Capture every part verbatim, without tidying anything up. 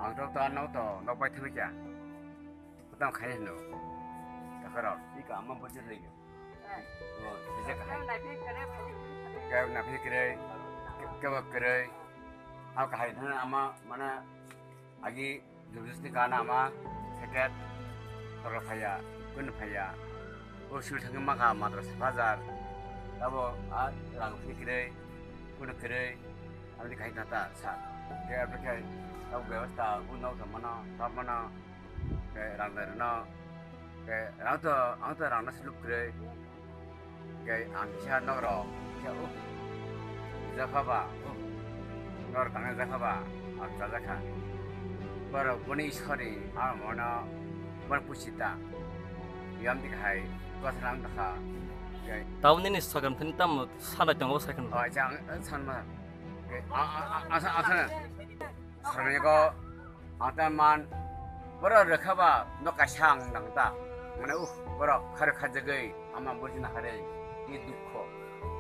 Ang to, to ano to nok bai thangwi kya. Kutam khai hino. Takarok, ika ama bujir lagi. Bo, bisa kahai. Kaya na phikre, kaya kre. Al kahai thana ama mana agi jurus ni kana ama seket. Toro phaya, kun phaya. O sul thangma ka matra sapajar. Tabo a rang phikre, kun kre. Aboni kahai tata sa. Kaya aboni kahai, tabo bebasta, unok mana, tabo mana. Khe rang dai rwno. Khe rang to, ang to rang no sluk kwrwi. Khe ang kisa nok rok khe, uh, jakha ba, uh, nok rok tangna jakha ba, ang chajakha. Borok boni isori ang mono, bor pusita. Yam di hai, kos rang dakha. Khe tabo nini sakam thani tamo sanai tongo sakam. Oh, acha, ang, ang sanma. Khe, a, a, a, asa, asa. Sarmego, ang ta man, borok rwkha ba, nok kaisa ang nang ta. Mane, uh, borok khar kha jagwi, ama burjina hare, ni dukho.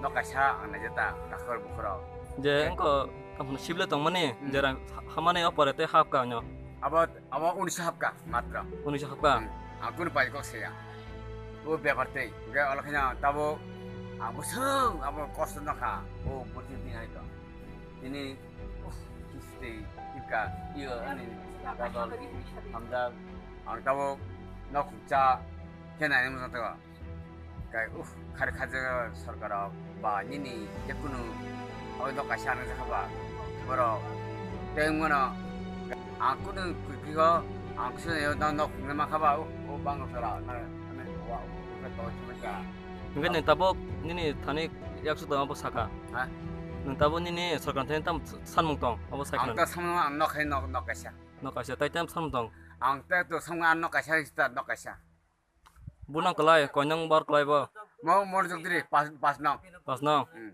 Nok kaisa ang naijata, dakhor bukhoro. Je, engko, kaphano sible tongmani, hmm, je rang ha-, hamani opore tei hapka no. Abo, abo unisa hapka, matra. Unisa hapka? Hmm. Ang kunu pai kok saya. O bepar tei, ge olaknya tabo, ang busung, abo kosto nokha, o burjin tingai to. Ini, uh, kisti, ika, iyo, ani, gadol, hamjak, ang tabo, nok cha, kena ini musa tabo. Kai, uh, khari khaja sorkar ba nini, jekunu, oi nok kaisa ang jakha ba, boro, teng mono, ang kunu, kiko, ang kusune yo, nok, nok, nama khaba, uh, uh, bang sora, na, na, wa, uh, uh, to, chumika. Hingke nini tabok nini thani yaksu tong abo saka. Ha? Nini tabok nini sorkar thani tam sanmung tong abo saka. Ang ta samung ang nok hai nok, nok kaisa. Nok kaisa tai tam samung tong. Ang ta to samung ang nok kaisa ista nok kaisa. Bunang kelai, koinong bar kelai bo. Mo mor jok diri pas, pas nong. Pas nong. Hmm.